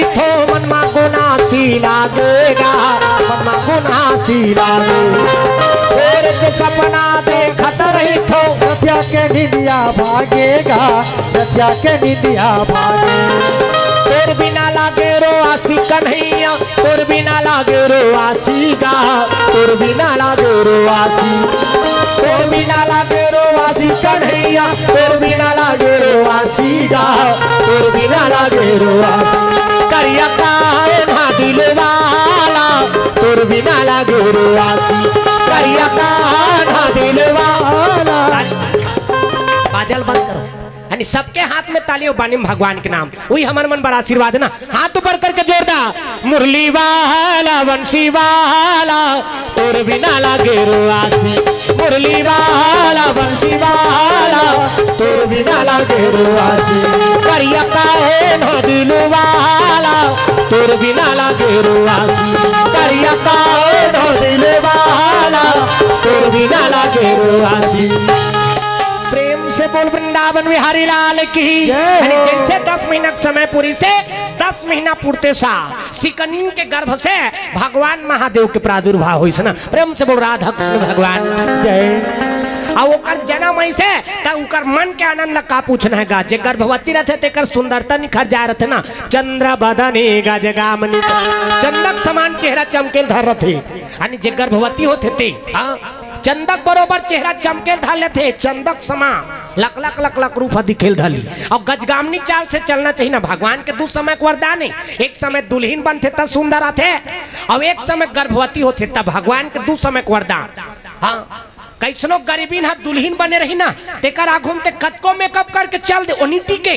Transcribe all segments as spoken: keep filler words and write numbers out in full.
थो मन मा गुनासी लागेगा, मन मा गुनासी लागे। तोर के सपना देखत रही थो। रतिया के निंदिया भागेगा, रतिया के निंदिया भागे। तोर बिना लागे रो आसी कन्हैया, तोर बिना लागे रो आसी गा, तोर बिना लागे रो आसी। तोर बिना लागे रो आसी कन्हैया, तोर बिना लागे रो आसी गा, तोर बिना लागे रो आसी। करिया कान्हा दिल वाला, तोर बिना लागे रो आसी। करिया कान्हा दिल वाला। बाजल बंद करो। यानी सबके हाथ में ताली हो, बानी में भगवान के नाम, वही हमर मन बर आशीर्वाद ना। हाथ ऊपर करके जोरदार, मुरली वाला, बंसी वाला, तोर बिना लागे रो आसी। मुरली वाला, बंसी वाला, तोर बिना लागे रो आसी। करिया कान्हा दिल वाला, तोर बिना लागे रो आसी। करिया कान्हा दिल वाला, तोर बिना लागे रो आसी। प्रेम से बोल वृंदावन बिहारी लाल की। जय हो। यानी जैसे दस महीना के समय पूरी से दस महीना पूरते सा सिकनिन के गर्भ से भगवान महादेव के प्रादुर्भाव होइस ना। प्रेम से बोल राधा कृष्ण भगवान की। जय। अउ ओकर जन्म अइसे त ओकर मन के आनंद ला का पूछना हे गा। जे गर्भवती रथे तेकर सुंदरता निखर जाय रथे ना। चंद्र बदनी गजगामनी, चंदक समान चेहरा चमकेल धर रथे। यानी जे गर्भवती होथे ते, हाँ, चंदक बरोबर चेहरा चमकेल धर लेथे, चंदक समा लक लक लक लक रूप ह दिखेल धर ली। अउ गजगामनी चाल से चलना चाहिए ना। भगवान के दू समय के वरदान हे, एक समय दुल्हिन बनथे त सुंदर आथे, अउ एक समय गर्भवती होथे त भगवान के दू समय के वरदान। हाँ, कइसनो गरीबिन ह दुल्हिन बने रही ना, तेकर आघू म ते कतको मेकअप करके चल दे, ओ नी टिके।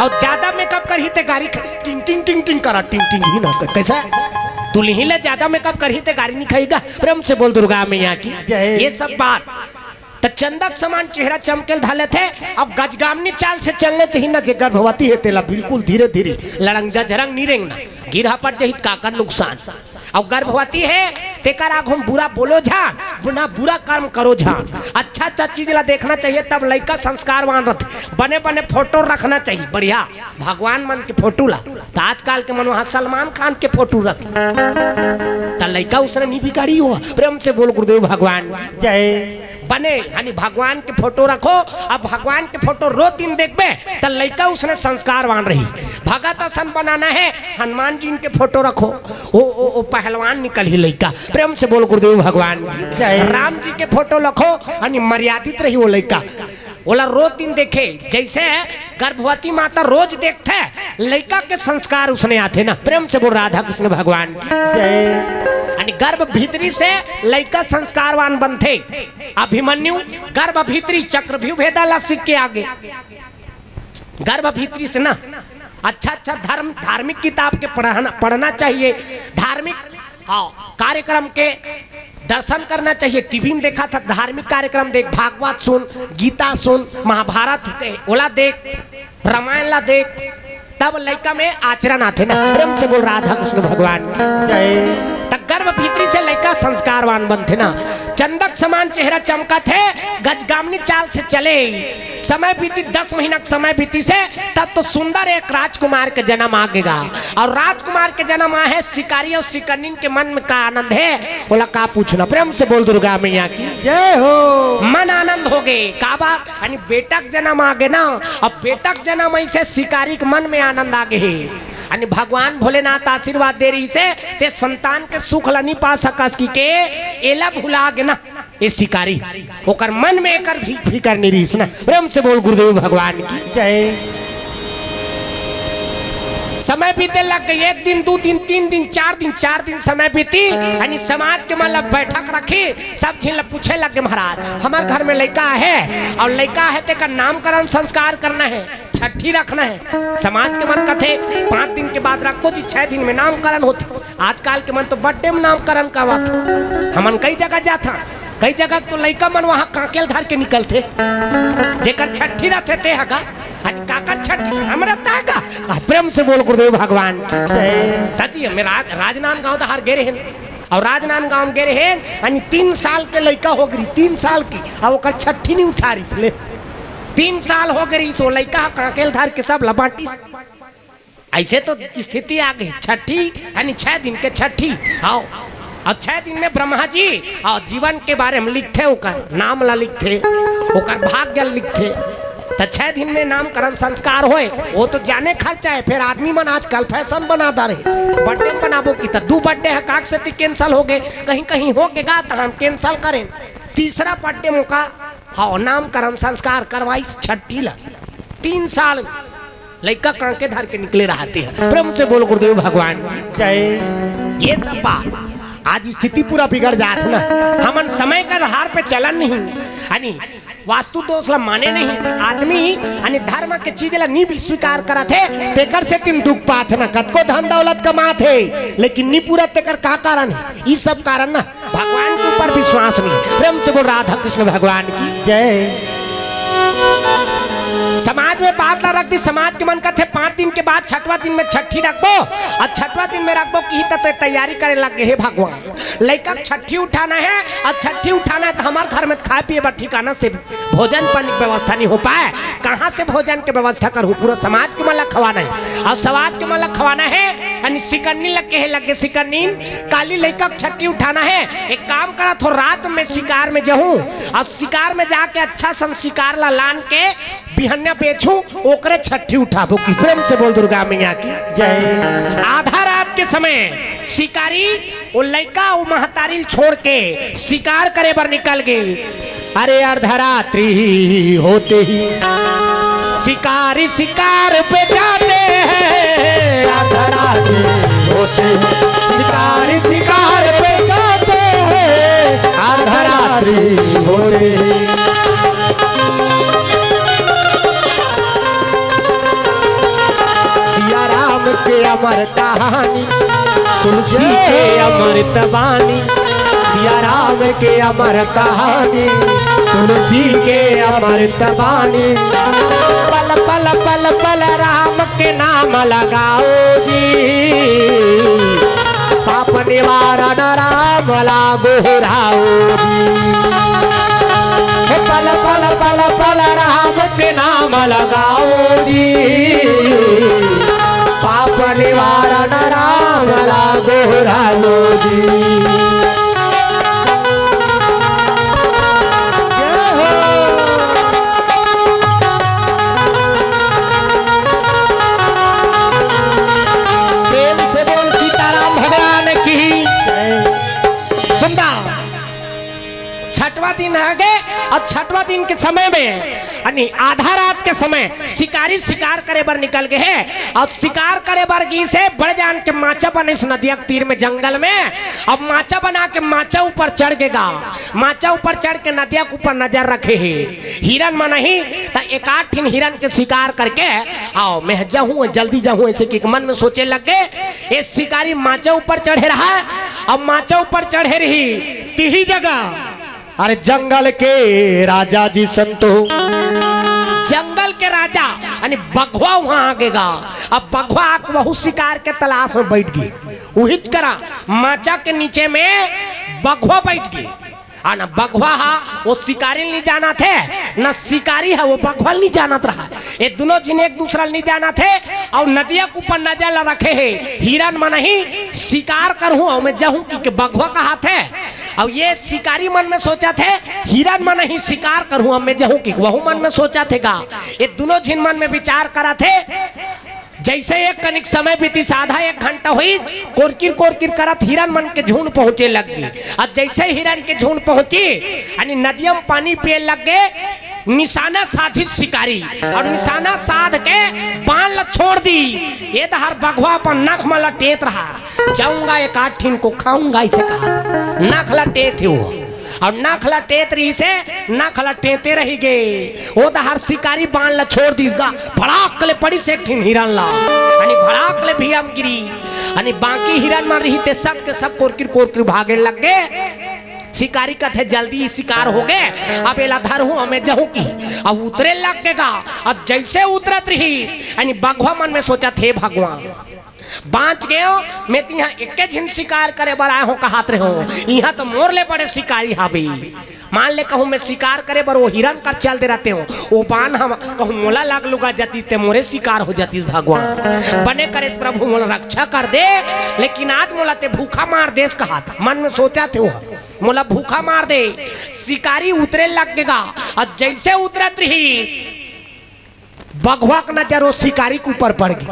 अउ ज्यादा मेकअप करही ते गारी ख-, टिंग टिंग टिंग टिंग करा, टिंग टिंग ही ना क-, कइसा? दुल्हिन ले ज्यादा मेकअप करही ते गारी नी खाही गा। प्रेम से बोल दुर्गा मैया की। जय। ये सब बात त चंदक समान चेहरा चमकेल धर लेथे। अब गजगामनी चाल से चलने चाहिए ना, जे गर्भवती हे तेला बिल्कुल धीरे धीरे लड़ंग जझरंग नी रेंगना, गिरहा पड़ जही त काकर नुकसान। अउ गर्भवती हे तेकर आघू म बुरा बोलो झन, ना बुरा कर्म करो झन। अच्छा अच्छा चीज ला देखना चाहिए, तब लइका संस्कारवान रथे। बने बने फोटो रखना चाहिए, बढ़िया भगवान मन के फोटो ला। त आजकल के मन वहाँ सलमान खान के फोटो रख, त लइका उसने नी बिगाड़ी हो। प्रेम से बोल गुरुदेव भगवान की। जय। बने यानी भगवान के फोटो रखो। अब भगवान के फोटो रोज दिन देखबे त लइका उसने संस्कारवान रही। भगत असन बनाना हे, हनुमान जी के फोटो रखो, ओ, ओ, ओ पहलवान निकलही लइका। प्रेम से बोल गुरुदेव भगवान की। जय। राम जी के फोटो रखो, यानी मर्यादित रही वो लइका। ओला रोज दिन देखे, जैसे गर्भवती माता रोज देखथे, लइका के संस्कार उसने आथे ना। प्रेम से बोल राधा कृष्ण भगवान की। जय। यानी गर्भ भीतरी से लइका संस्कारवान बनथे। अभिमन्यु गर्भ भीतरी चक्रव्यूह भेदा ला सीख के आगे गर्भ भीतरी से ना अच्छा अच्छा धर्म, धार्मिक किताब के पढ़ना, पढ़ना चाहिए। धार्मिक, हाँ, कार्यक्रम के दर्शन करना चाहिए। टीवी में देखा था, धार्मिक कार्यक्रम देख, भागवत सुन, गीता सुन, महाभारत के ओला देख, रामायण ला देख, तब लइका में आचरण आथे ना। प्रेम से बोल राधा कृष्ण भगवान की। जय। त गर्भ भीतरी से लइका संस्कारवान बनथे ना। चंदक समान चेहरा चमकत हे, गजगामनी चाल से चले। समय बीती, दस महीना के समय बीती से, तब तो सुंदर एक राजकुमार के जन्म आ गेगा। अउ राजकुमार के जन्म आहे, शिकारी अउ शिकनिन के मन में का आनंद हे, ओला का पूछना। प्रेम से बोल दुर्गा मैया की। जय हो। मन आनंद हो गे, का बात? यानी बेटा के जन्म आ गे ना। अब बेटा के जन्म अइसे शिकारी के मन में आनंद आ गे हे। यानी भगवान भोलेनाथ आशीर्वाद दे रहिसे, ते संतान के सुख ला नी पा सकस कहिके एला भुला गे ना। ए शिकारी, ओकर मन में एकर फि-, फिकर नी रहिस ना। प्रेम से बोल गुरुदेव भगवान की। जय। समय बीते लग गे, एक दिन, दू दिन, तीन दिन, चार दिन, चार दिन समय बीती, यानी समाज के मन ला बैठक रखी, सब झिन ला पूछे लग गे, महाराज, हमर घर में लइका हे अउ लइका हे तेकर नामकरण संस्कार करना हे, छट्ठी रखना हे। समाज के मन कथे, पाँच दिन के बाद रखबो जी, छह दिन में नामकरण होथे। आजकल के मन तो birthday में नामकरण करवाथे। हमन कई जगह जाथन, कई जगह तो लइका मन वहाँ कांकेल धर के निकलथे, जेकर छट्ठी रथे ते ह गा। अरे काकर छट्ठी? हमरा त हे गा। आ, प्रेम से बोल गुरुदेव भगवान की। जय। दादी, हम राज-, राजनांदगांव डहर गे रहेन, अउ राजनांदगांव गे रहेन, यानी तीन साल के लइका हो गे रहिस, तीन साल के, अउ ओकर छट्ठी नी उठा रहिस ले। तीन साल हो गे रहिस, ओ लइका ह कांकेल धर के सब ला बांटिस। ऐसे तो स्थिति आ गई छठी, यानी छह दिन के छठी। हाँ, और छह दिन में ब्रह्मा जी और जीवन के बारे में लिखथे, ओकर नाम ला लिखथे, ओकर भाग्य लिखथे। त छह दिन में नामकरण संस्कार होए, वो तो जाने खर्चा है। फिर आदमी मन आजकल फैशन बना डारे, बर्थडे बनाबो कि त दू बर्थडे ह काक सेती कैंसिल हो गए, कहीं कहीं हो के गा त हम कैंसिल करें। तीसरा बर्थडे मौका, हाँ, नामकरण संस्कार करवाइस छठी ला। तीन साल में लइका कांके धर के निकले रहते हैं। प्रेम से बोल गुरुदेव भगवान की। जय। ये सब बात आज स्थिति पूरा बिगड़ जात ना, हमन समय का आधार पे चलन नहीं, यानी वास्तु दोष ला माने नहीं आदमी, यानी धर्म के चीज ला नी भी स्वीकार करत हे, तेकर सेती दुख पात ना। कतको धन दौलत कमात हे, लेकिन नी पूरा, तेकर का कारण हे? ई सब कारण ना, भगवान के ऊपर विश्वास नहीं। प्रेम से बोल राधा कृष्ण भगवान की। जय। समाज में बात ला रख दी, समाज के मन कथे पांच दिन के बाद छठवा दिन में छठी रखबो, और छठवा दिन में रखबो कि त तैयारी करे लग गए हे भगवान। लइका के छठी उठाना है, और छठी उठाना है त हमार घर में खाए पिए बर ठिकाना से भोजन पानी के व्यवस्था नहीं हो पाए। कहाँ से भोजन के व्यवस्था करहूँ? पूरा समाज के मन ला खवाना है, और समाज के मन ला खवाना है, यानी सिकन्नी लग के हे लग गए सिकन्नी। काली लइका के छठी उठाना है, एक काम करा थो, रात में शिकार में जाहूँ, और शिकार में जाके अच्छा सन शिकार ला लान के बिहन्या बेचूं, ओकरे छठी उठाबो कि। प्रेम से बोल दुर्गा मैया की। जय। आधा रात के समय शिकारी वो लइका वो महतारी ल छोड़ के शिकार करे बर निकल गए। अरे अर्धरात्रि होते ही शिकारी शिकार पे जाते हैं, अर्धरात्रि होते ही शिकारी शिकार पे जाते हैं, अर्धरात्रि होते ही। सिया राम के अमर कहानी, तुलसी के अमृत बानी। सिया राम के अमर कहानी, तुलसी के अमृत बानी। पल पल पल पल राम के नाम लगाओ जी, पाप निवारण राम ला गोहराओ जी। हे पल पल पल पल राम के नाम लगाओ जी, पाप निवारण राम ला गोहराओ जी। जय हो। प्रेम से बोल सीताराम भगवान की। सुंदर। छठवां दिन आ गए और छठवां दिन के समय में, यानी आधा रात के समय शिकारी शिकार करे बर निकल गए हैं। और शिकार करे बर गिस हे, बड़ जान के माचा बनिस नदिया के तीर में, जंगल में। अब माचा बना के माचा ऊपर चढ़ के गा, माचा ऊपर चढ़ के नदिया के ऊपर नजर रखे हे। हिरन मन ही त एकाध ठिन हिरन के शिकार करके आओ, मैं जाहूँ, जल्दी जाहूँ, ऐसे कि मन में सोचे लग गए। ये शिकारी माचा ऊपर चढ़े रहा, अब माचा ऊपर चढ़े रही, तिही जगह, अरे जंगल के राजा जी संतो, जंगल के राजा, यानी बघवा वहां आगे गा। अब बघवा आके वहू शिकार के तलाश में बैठ गई। उहिच करा माचा के नीचे में बघवा बैठ गई। आ ना बघवा हा वो शिकारी नहीं जाना थे, ना शिकारी हा वो बघवा नहीं जानत रहा। ये दोनों झिन एक दूसरा नहीं जाना थे। और नदिया के ऊपर नजर ला रखे हे, हिरन मन ही शिकार करहूँ और मैं जाहूँ कि के बघवा कहा थे। और ये शिकारी मन में सोचा थे, हिरन मन ही शिकार करहूँ, अब मैं जाहूँ कि वहू मन में सोचा थे गा। ये दोनों झिन मन में विचार करा थे। जैसे एक कनिक समय बीती, आधा एक घंटा हुई, कोरकिर कोरकिर करत हिरन मन के झुंड पहुंचे लग गई। अब जैसे हिरन के झुंड पहुंची, यानी नदिया में पानी पिए लग गए, निशाना साधिस शिकारी और निशाना साध के बाण ला छोड़ दी। ये दहर बघवा अपन नख में लटेत रहा, जाऊंगा एक आध ठिन को खाऊंगा, इसे कहा नख लटेत हे वो। और नख लटेत रही से, नख लटेते रही गे। वो दहर शिकारी बाण ला छोड़ दिस गा, भड़ाक ले पड़ी से एक ठिन हिरन ला। यानी भड़ाक ले भैया गिरी। यानी बाकी हिरन मन रही ते सब के सब कोरकिर कोरकिर भागे लग गए। शिकारी कथे जल्दी शिकार हो गए, अब एला धरहूँ, हमें जहूँ की। अब उतरे लग के गा। अब जैसे उतरत रही, यानी बघवा मन में सोचत हे भगवान, बाँच गेंव, मैं तिहाँ एके झिन शिकार करे बर आए हों कहत रहेंव, इहाँ तो मोर ले बड़े शिकारी हावे। मान ले कहूँ मैं शिकार करे बर वो हिरन कर चल दे रहतेंव, वो बान ह कहूँ मोला लाग लुगा जातिस ते मोरे शिकार हो जातिस भगवान। बने करे प्रभु मोला रक्षा कर दे, लेकिन आज मोला ते भूखा मार देस कहत मन में सोचत हे, मोला भूखा मार दे। शिकारी उतरे लग गे गा, अउ जइसे उतरत रहिस, बघवा के नजर वो शिकारी के ऊपर पड़ गे।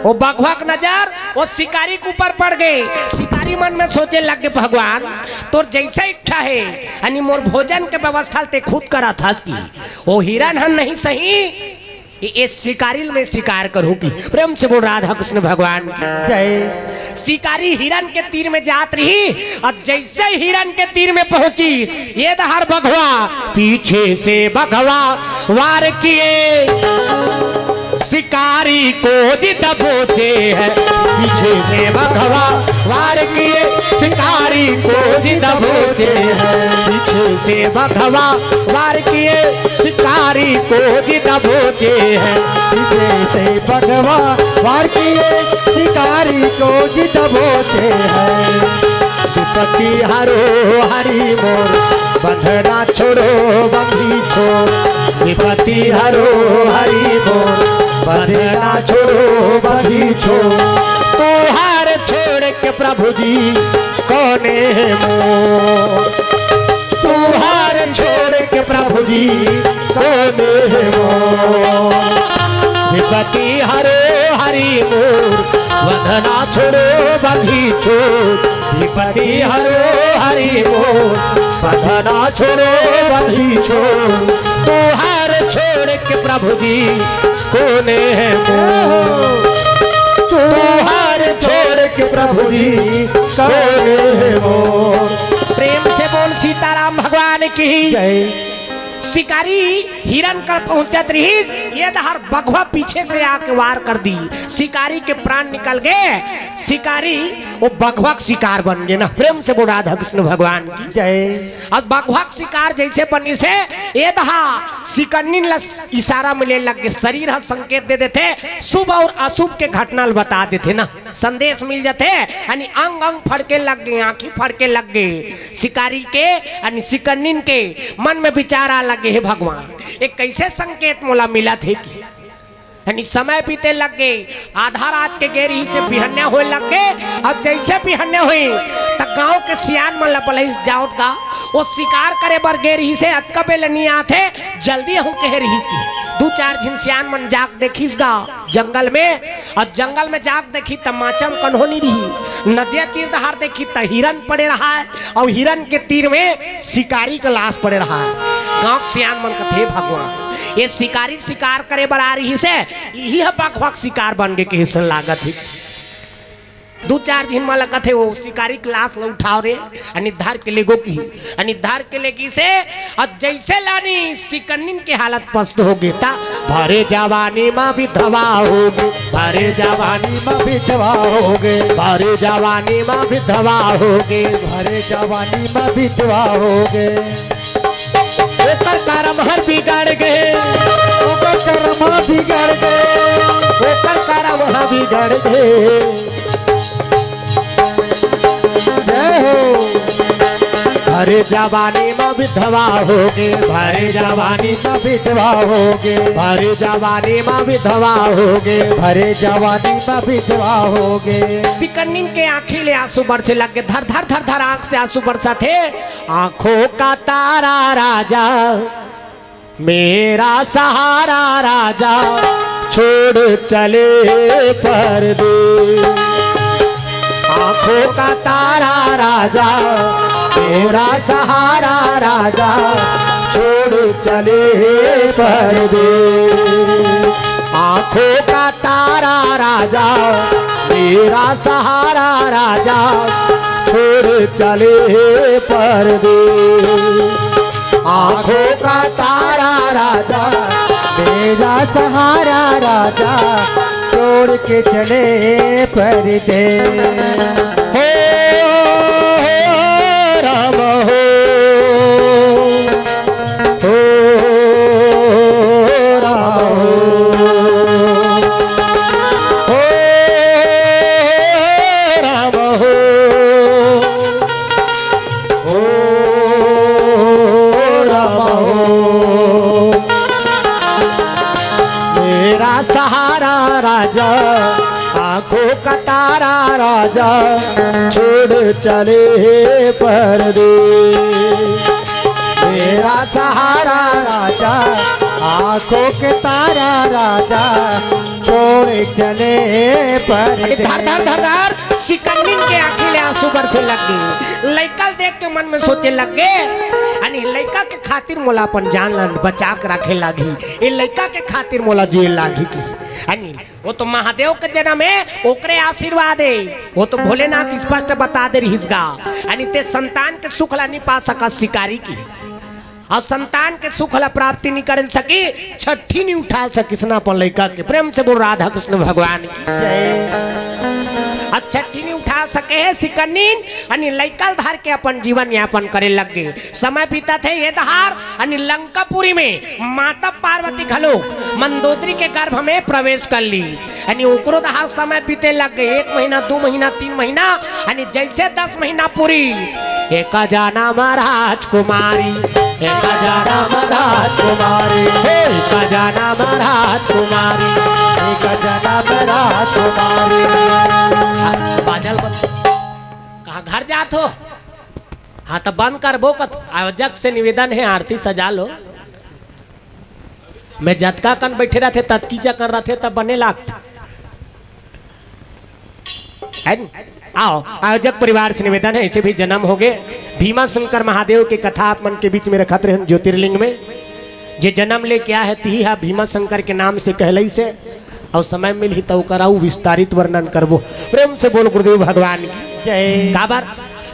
वो बघवा के नजर वो शिकारी के ऊपर पड़ गे। शिकारी मन में सोचे लग गे, भगवान, तोर जइसे इच्छा हे, यानी मोर भोजन के व्यवस्था ते खुद करत हस कि वो हिरन हन नहीं सही, ये, ये शिकारी ल मैं शिकार करहूँ कि। प्रेम से बोल राधा कृष्ण भगवान की। जय। शिकारी हिरन के तीर में जात रहिस, अउ जइसे हिरन के तीर में पहुंचिस, ये डहर बघवा, पीछे से बघवा वार किए, शिकारी को जित पहुंचे हैं। पीछे से बघवा वार किए, शिकारी को जित पहुंचे हैं। पीछे से बघवा वार किए, शिकारी को जित पहुंचे हैं। पीछे से बघवा वार किए, शिकारी को जित पहुंचे हैं। विपत्ति हरो हरि मोर, बंधना छोड़ो बंदी छोड़। विपत्ति हरो हरि मोर, बंधना छोड़ो बंदी छोड़। तुहार छोड़ के प्रभु जी कोने हे मोर, तुहार छोड़ के प्रभु जी कोने हे मोर। विपत्ति हरो हरि मोर, बंधना छोड़ो बंदी छोड़। विपत्ति हरो हरि मोर, बंधना छोड़ो बंदी छोड़। तुहार छोड़ के प्रभु जी कोने हे मोर, तुहार छोड़ के प्रभु जी कोने हे मोर। प्रेम से बोल सीताराम भगवान की। जय। शिकारी हिरन कर पहुंचत रहिस, ये डहर बघवा पीछे से आके वार कर दिस। शिकारी के प्राण निकल गे। शिकारी वो बघवा के शिकार बन गे ना। प्रेम से बोल राधा कृष्ण भगवान की। जय। अब बघवा के शिकार जइसे बनिस हे, ये डहर शिकन्निन ला इशारा मिले लग गे, शरीर ह संकेत दे देथे, शुभ अउ अशुभ के घटना ल बता देथे ना। संदेश मिल जथे, यानी अंग अंग फड़के लग गे, आँखी फड़के लग गे। शिकारी के यानी शिकन्निन के मन में विचार आ लगे, हे भगवान, ये कइसे संकेत मोला मिलत हे कि? यानी समय बीते लग गे, आधा रात के गे रहिस हे बिहन्या होय लग गे। अब जइसे बिहन्या होइस त गांव के सियान मन ला बलाइस, जावत गा, वो शिकार करे बर गे रहिस हे, अतका बेला नइ आत हे, जल्दी आहूं कहे रहिस कि। दू चार झिन सियान मन जाके देखिस गा जंगल में, अउ जंगल में जाके देखिस त माचा म कन्हो नइ रहिस। नदिया तीर डहर देखिस त हिरन पड़े रहय, अउ हिरन के तीर में शिकारी के लाश पड़े रहय। गांव के सियान मन कथे, भगवान, ये शिकारी शिकार करे बर आय रहिस हे, इही ह बघवा के शिकार बन गे कहिसन लागत हे। दू चार झिन मन ला कथे, वो शिकारी के लाश ला उठाव रे, अनी धर के लेगो कहि, अनी धर के लेगिस हे, अउ जइसे लानिस शिकन्निन के हालत पस्त हो गे त। भरे जवानी मा विधवा हो गे, भरे जवानी मा विधवा हो गे, भरे जवानी मा विधवा हो गे, भरे जवानी मा विधवा हो गे। ओकर करम हर बिगड़ गे, ओकर करम हर बिगड़ गे, ओकर करम हर बिगड़ गे। जय हो। भरे जवानी मा विधवा हो गे, भरे जवानी मा विधवा हो गे, भरे जवानी मा विधवा हो गे, भरे जवानी मा विधवा हो गे। शिकन्निन के आँखी ले आंसू बरसे लग गे, धर धर धर धर आँख से आंसू बरसत हे। आंखों का तारा राजा, मेरा सहारा राजा, छोड़ चले परदेस। आंखों का तारा राजा, मेरा सहारा राजा, छोड़ चले परदेस। आंखों का तारा राजा, मेरा सहारा राजा, छोड़ चले परदेस। आंखों का तारा राजा, मेरा सहारा राजा, छोड़ के चले परदेस। हो, हो, राम हो, हो, राम हो, हो, आंखों का तारा राजा छोड़ चले परदेस। मेरा सहारा राजा, आंखों के तारा राजा छोड़ चले परदेस। धर धर धर धर सिकन्निन के आंखी ले आंसू बरसे लग गे। लइका ल देख के मन में सोचे लग गे, अनी लइका के खातिर मोला अपन जान ल बचा के राखे लागही, ए लइका के खातिर मोला जिए लागही कि। अनी वो तो महादेव के जनम हे, ओकरे आशीर्वाद हे। वो तो भोलेनाथ स्पष्ट बता दे रहिस गा। अनी ते संतान के सुख ला नी पा सकस शिकारी कि। अउ संतान के सुख ला प्राप्ति नी कर सकी, छट्ठी नी उठा सकिस ना अपन लइका के। प्रेम से बोल राधा कृष्ण भगवान की। जय। अउ छट्ठी नी उठा सके हे सिकन्निन, अनी लइका ल धर के अपन जीवन यापन करे लग गे। समय बीतत हे ये दहार, अनी लंकापुरी में माता पार्वती घलो मंदोदरी के गर्भ में प्रवेश कर ली। अनी ओकरो दहार समय बीते लग गे, एक महीना, दू महीना, तीन महीना, अनी जइसे दस महीना पूरी, एक जनम राजकुमारी, एक जनम राजकुमारी, हे एक जनम राजकुमारी, एक जनम राजकुमारी। बाजल बंद। कहाँ घर जात हो? हाँ, त बंद करबो कत। आयोजक से निवेदन हे, आरती सजा लो। मैं जतका कन बइठे रथे, ततकी जकन रथे, तब बने लागत। है न? आओ, आयोजक परिवार से निवेदन हे, अइसे भी जनम होगे। भीमा शंकर महादेव के कथा आप मन के बीच में रखत रहेन ज्योतिर्लिंग में। जे जनम लेके आए हे, तिही हा भीमा शंकर के नाम से कहलइस हे। अउ समय मिलही त ओकर अउ विस्तारित वर्णन करबो। प्रेम से बोल गुरुदेव भगवान की। जय। काबर?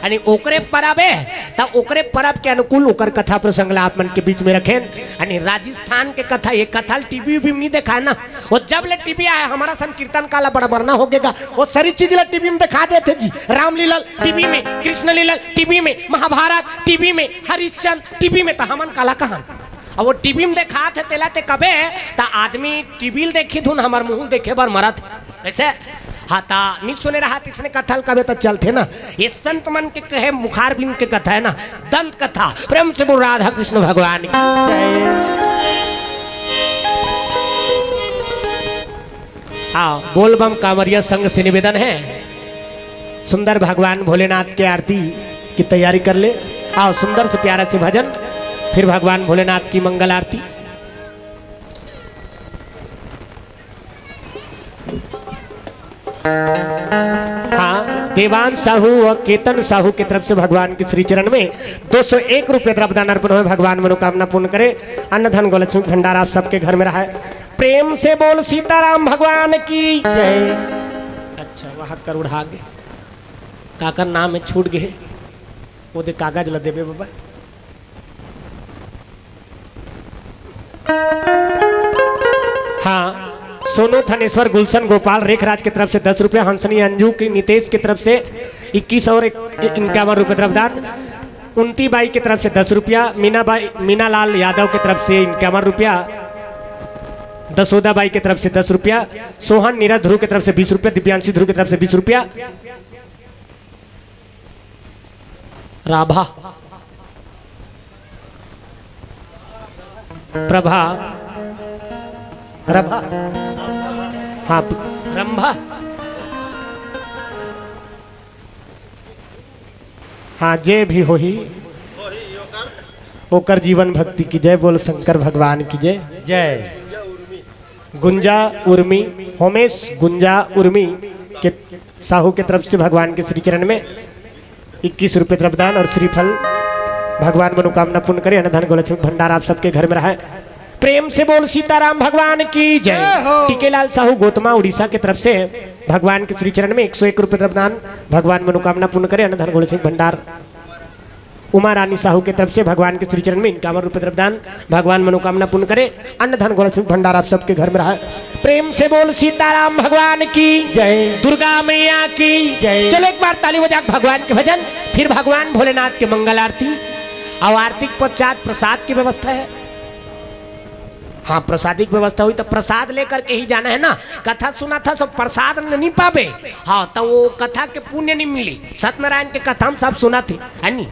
अनी ओकरे परब हे, त ओकरे परब के अनुकूल ओकर कथा प्रसंग ला आप मन के बीच में रखेन। अनी राजस्थान के कथा, ये कथा ला टीवी वीवी में नी देखाय ना। वो जब ले टीवी आए, हमर सन कीर्तन काला बड़ा बरना होगे गा। वो सारी चीज ला टीवी में देखा देथे जी। रामलीला टीवी में, कृष्ण लीला टीवी में, महाभारत टीवी में, हरिश्चंद्र टीवी में, त हमन काला कहन? अब वो टीवी में देखात हे, तेला ते कबे, त आदमी टीवी ल देखी धुन, हमर मुंह ल देखे बर मरत हे। कइसे? हाँ, त नी सुने रहा, त इसने कथा ल कबे त चलथे ना। ये संत मन के कहे मुखारबिंद के कथा हे ना, दंत कथा। प्रेम से बोल राधा कृष्ण भगवान की। हाँ, बोलबम कांवरिया संघ से निवेदन हे, सुंदर भगवान भोलेनाथ के आरती की तैयारी कर ले। आओ, सुंदर से प्यारा से भजन, फिर भगवान भोलेनाथ की मंगल आरती। हाँ, देवान साहू व केतन साहू की तरफ से भगवान के श्री चरण में दो सौ एक रुपये द्रव्यदान अर्पण होय। भगवान मनोकामना पूर्ण करे, अन्न धन गौलक्ष्मी भंडार आप सबके घर में रहे। प्रेम से बोल सीताराम भगवान की। जय। अच्छा, वहाँ कर उड़ा गे, काकर नाम में छूट गे, वो दे कागज ला देबे बाबा। हाँ, सोनू थनेश्वर, गुलशन गोपाल, रेखराज की तरफ से दस रुपया, हंसनी अंजू की, नितेश की तरफ से इक्कीस और एक, इक्यावन रुपये द्रव्यदान, उन्ती बाई की तरफ से दस रुपया, मीना बाई, मीनालाल यादव की तरफ से इक्यावन रुपया, दसोदा बाई की तरफ से दस रुपया, सोहन नीरज ध्रुव की तरफ से बीस रुपया, दिव्यांशी ध्रुव की तरफ से बीस रुपया, राभा, प्रभा, रभा, हाँ, रंभा। हाँ, जे भी होही, ओकर जीवन भक्ति की जय। बोल शंकर भगवान की जय। जय। गुंजा उर्मी, होमेश गुंजा उर्मी के साहू के तरफ से भगवान के श्री चरण में इक्कीस रुपये द्रव्यदान और श्रीफल। भगवान मनोकामना पूर्ण करे, अन्न धन गौलक्ष्मी भंडार आप सबके घर में रहे। प्रेम से बोल सीताराम भगवान की जय। जय हो। टीकेलाल साहू गोतमा उड़ीसा के तरफ से भगवान के श्री चरण में एक सौ एक रुपये द्रव्यदान। भगवान मनोकामना पूर्ण करे, अन्न धन गौलक्ष्मी भंडार। उमा रानी साहू के तरफ से भगवान के श्री चरण में इक्यावन रुपये द्रव्यदान। भगवान मनोकामना पूर्ण करे, अन्न धन गौलक्ष्मी भंडार आप सबके घर में रहे। प्रेम से बोल सीताराम भगवान की जय। दुर्गा मैया की जय। चलो एक बार ताली बजा के भगवान के भजन, फिर भगवान भोलेनाथ के मंगल आरती। अउ आरती के पश्चात प्रसाद की व्यवस्था हे। हाँ, प्रसादी के व्यवस्था होही त प्रसाद लेकर के ही जाना हे ना। कथा सुनत हस अउ प्रसाद न, नी पाबे, हाँ, त वो कथा के पुण्य नी मिली। सत्यनारायण के कथा हम सब सुनत ही, है नी?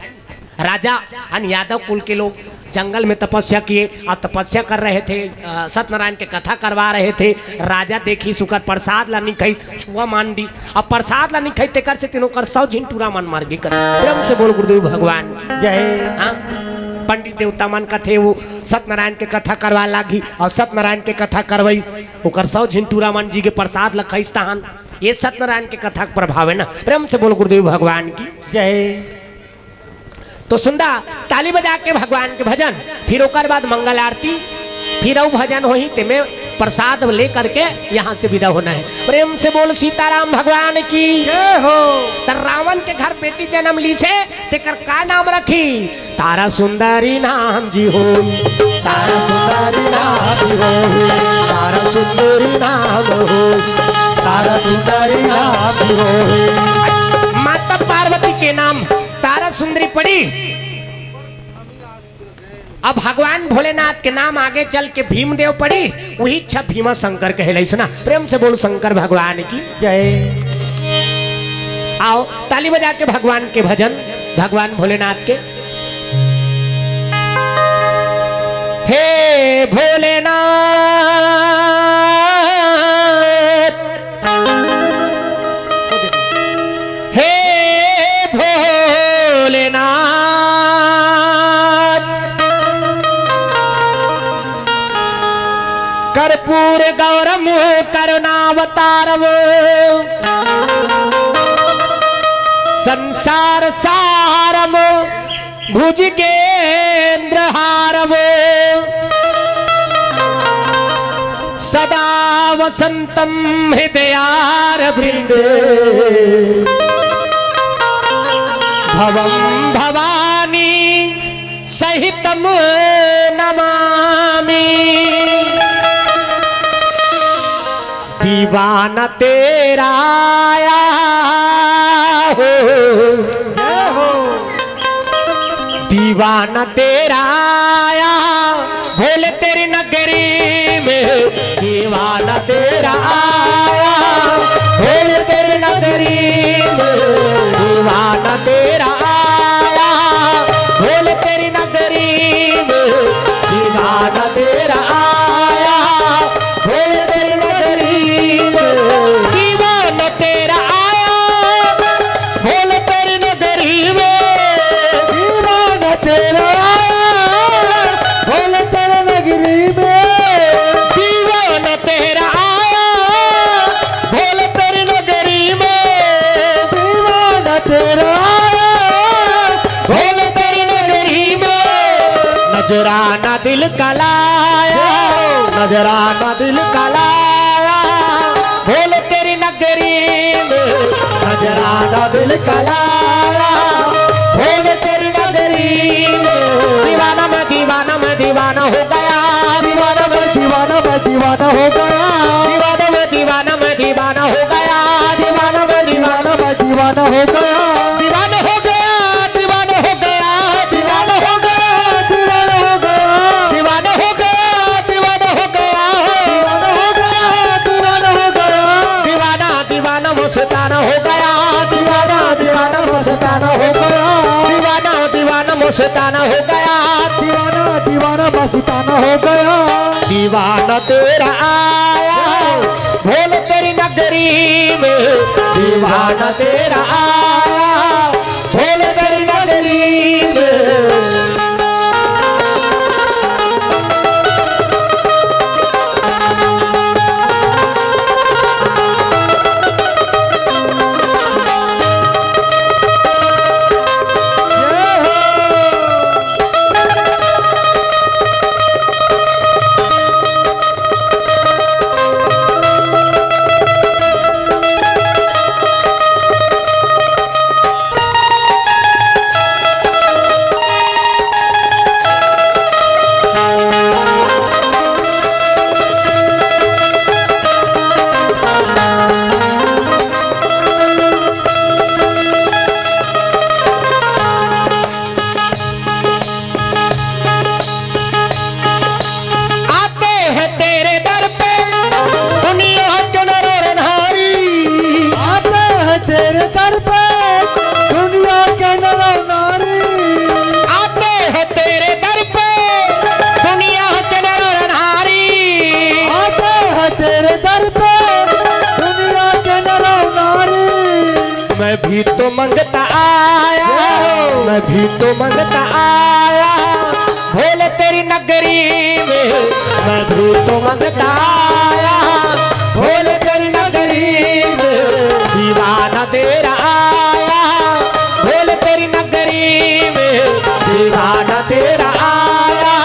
राजा अन यादव कुल के लोग जंगल में तपस्या किए और तपस्या कर रहे थे, अ, सत्यनारायण के कथा करवा रहे थे। राजा देखिस, उकर प्रसाद ला नइ खाइस, छुआ मान दिस। अब प्रसाद ला नइ खाइस, तेकर से तीनों कर सौ झिन टूरा मन मर गे कर। प्रेम से बोल गुरुदेव भगवान की। जय। हाँ? पंडित देवता मन कथे वो सत्यनारायण के कथा करवा लागी और सत्यनारायण के कथा करवाइस, ओकर सौ झिन टूरा मन जी के प्रसाद ला खाइस तहन। ये सत्यनारायण के कथा के प्रभाव है ना। प्रेम से बोल गुरुदेव भगवान की। जय। तो सुंदा ताली बजा के भगवान के भजन, फिर ओकर बाद मंगल आरती, फिर अउ भजन होही, तेमे प्रसाद ले करके यहाँ से विदा होना है। प्रेम से बोल सीताराम भगवान की। जय हो। त रावण के घर बेटी जन्म लीसे, तेकर का नाम रखी? तारा सुंदरी नाम जी होई, तारा सुंदरी नाम जी होई, तारा सुंदरी नाम होई, तारा सुंदरी नाम जी होई। माता पार्वती के नाम तारा सुंदरी पड़ीस। अब भगवान भोलेनाथ के नाम आगे चल के भीमदेव पड़ीस, वही इच्छा भीमा शंकर कहलाइस ना। प्रेम से बोल शंकर भगवान की। जय। आओ ताली बजा के भगवान के भजन, भगवान भोलेनाथ के। हे भोलेनाथ, हे भोलेनाथ, कर्पूर गौरम करुणावतारम, संसार सारम भुजगेंद्र हारम, सदा वसंतम हृदयार वृंदे, भवम भवानी सहितम नमामि। दीवाना तेरा आया हो, जय हो। दीवाना तेरा आया, भोले तेरी नगरी में। दीवाना तेरा आया, भोले तेरी नगरी में। दीवाना तेरा आया, भोले तेरी नगरी में। दीवाना तेरा आया, भोले तेरी नगरी में। दीवाना तेरा आया, भोले तेरी नगरी में। दीवाना तेरा आया, भोले तेरी नगरी में। दीवाना तेरा आया, भोले तेरी नगरी में। दीवाना तेरा आया, भोले तेरी नगरी में। नजराना दिल का लाया, नजराना दिल का लाया, भोले तेरी नगरी में। नजराना दिल का लाया, भोले तेरी नगरी में। दीवाना मैं, दीवाना मैं, दीवाना हो गया। दीवाना मैं, दीवाना मैं, दीवाना हो गया। दीवाना मैं, दीवाना मैं, दीवाना हो गया। दीवाना मैं, दीवाना मैं, दीवाना हो गया। दीवाना हो गया, दीवाना हो गया, दीवाना हो गया, दीवाना हो गया। दीवाना हो गया, दीवाना हो गया। दीवाना हो गया, दीवाना हो गया। दीवाना, दीवाना मस्ताना हो गया। दीवाना, दीवाना मस्ताना हो गया। दीवाना, दीवाना मस्ताना हो गया। दीवाना, दीवाना मस्ताना हो गया। दीवाना तेरा आया, भोले तेरी नगरी में। दीवाना तेरा आया, भोले तेरी नगरी में। तो मंगता आया, मैं भी तो मंगता आया, भोले तेरी नगरी में, मैं भी तो मंगता आया, भोले तेरी नगरी में, दीवाना तेरा आया, भोले तेरी नगरी में, दीवाना तेरा आया,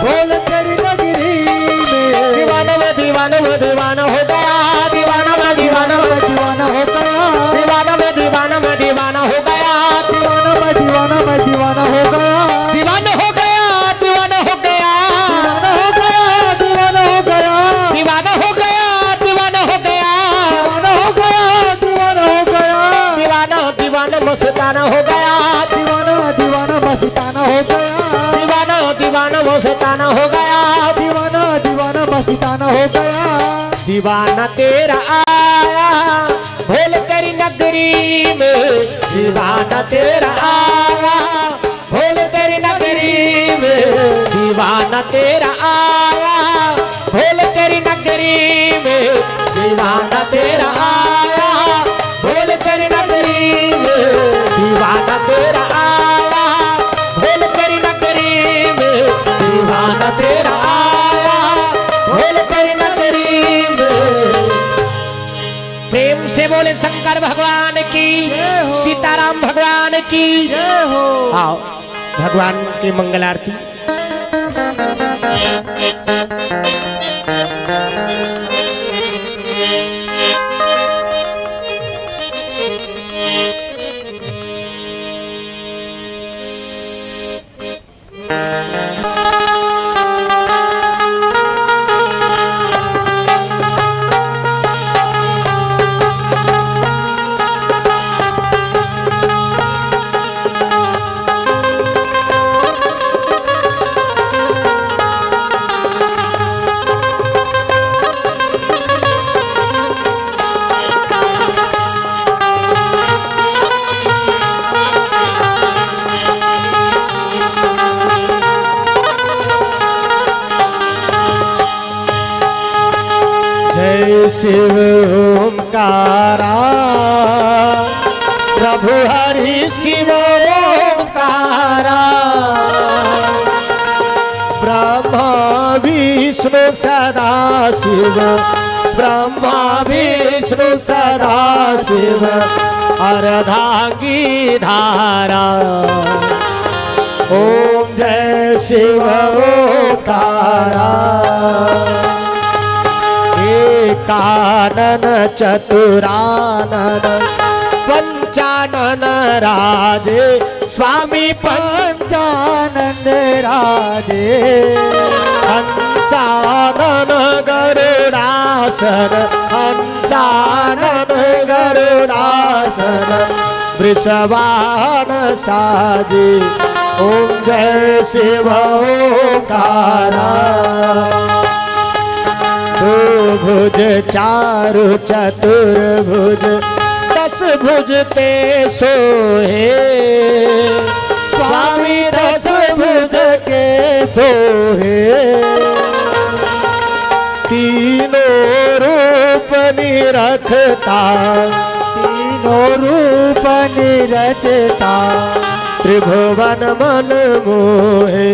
भोले तेरी नगरी में। दीवाना मैं दीवाना मैं दीवाना हो गया, दीवाना मैं दीवाना मैं दीवाना हो गया। दीवाना मैं दीवाना मैं दीवाना हो गया। दीवाना मैं दीवाना मैं दीवाना हो गया। दीवाना हो गया, दीवाना हो गया। दीवाना हो गया, दीवाना हो गया। दीवाना हो गया, दीवाना हो गया। दीवाना हो गया, दीवाना हो गया। दीवाना दीवाना मस्ताना हो गया। दीवाना दीवाना मस्ताना हो गया। दीवाना दीवाना मस्ताना हो गया। दीवाना दीवाना मस्ताना हो गया। दीवाना तेरा आया, भोले तेरी नगरी में। दीवाना तेरा आया, भोले तेरी नगरी में। दीवाना तेरा आया, भोले तेरी नगरी में। दीवाना तेरा आया, भोले तेरी नगरी में। दीवाना तेरा आया, भोले तेरी नगरी में। दीवाना तेरा आया, भोले तेरी नगरी में। प्रेम से बोले शंकर भगवान की, जय हो। सीताराम भगवान की। जय हो। आओ, भगवान की मंगल आरती। जय शिव ओंकारा, प्रभु हरि शिव ओंकारा। ब्रह्मा विष्णु सदा शिव, ब्रह्मा विष्णु सदा शिव, अर्धांगी धारा। ओम जय शिव ओंकारा। एकानन चतुरानन पंचानन राजे, स्वामी पंचानन राजे। हंसानन गरुडासन, हंसानन गरुडासन, वृषभान साजे। ओम जय शिव ओंकारा। दो भुज चारु चतुर्भुज दस भुज ते सोहे, स्वामी दस भुज के दोहे। तीनों रूप निरखता, तीनों रूप निरखता, त्रिभुवन मन मोहे।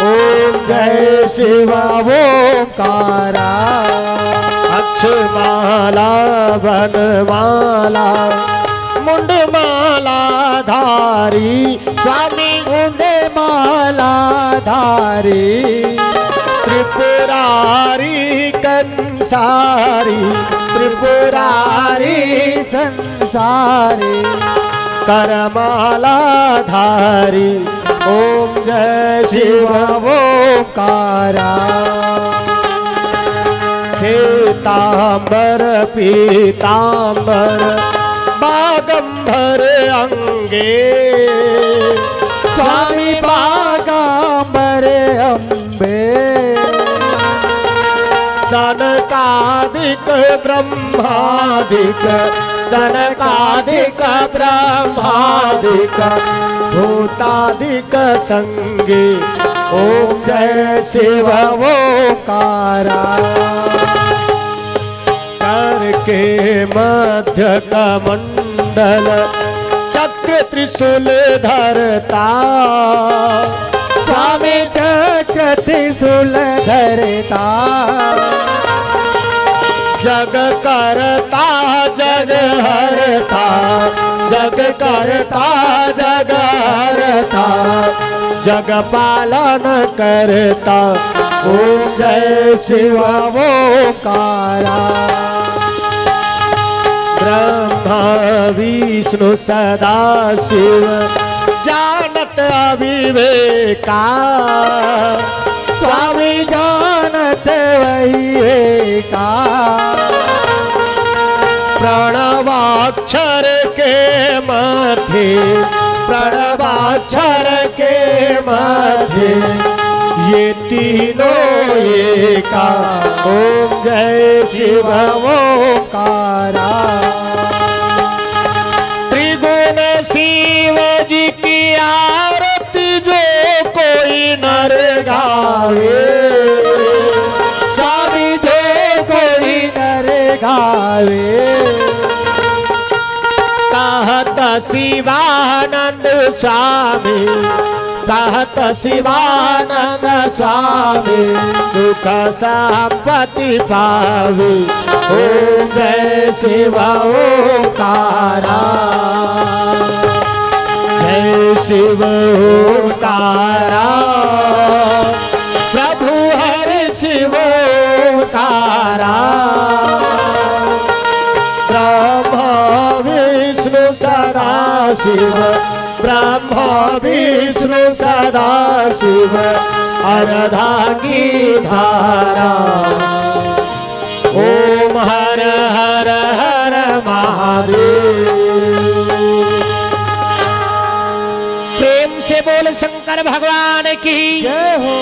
ओम जय शिव ओंकारा। अक्षमाला वनमाला मुंडमाला धारी, स्वामी मुंडमाला धारी। त्रिपुरारी कंसारी, त्रिपुरारी कंसारी। करमाला धारी, ओम जय शिव ओंकारा। श्वेतांबर पीतांबर बागंबर अंगे, स्वामी बागंबर अम्बे। सनकादिक ब्रह्मादिक, सनकादिक ब्रह्मादिक भूतादिक संगे। ओम जय शिव ओंकारा। करके मध्य कमंडल त्रिशूल धरता, स्वामी चक्र त्रिशूल धरता। जग करता, जग हरता, जग करता, जग हरता, जग पालन करता। ओम जय शिव ओंकारा। ब्रह्मा विष्णु सदा शिव, जानत अविवेका। स्वामी जानत वही एका। प्रणवाक्षर के मध्य, प्रणवाक्षर के मध्य, ये तीनों एका। ओम जय शिव ओंकारा। त्रिगुण शिव जी की आरती जो कोई नर गावे, स्वामी जो कोई नर गावे। कहत शिवानंद स्वामी, कहत शिवानंद स्वामी, सुख संपत्ति पावे। ओम जय शिव ओंकारा, जय शिव ओंकारा, प्रभु हरि शिव ओंकारा। ब्रह्मा विष्णु सदा शिव, ब्रह्मा विष्णु सदा शिव, अर्धांगी धारा। ओम हर हर हर महादेव। प्रेम से बोल शंकर भगवान की। जय हो।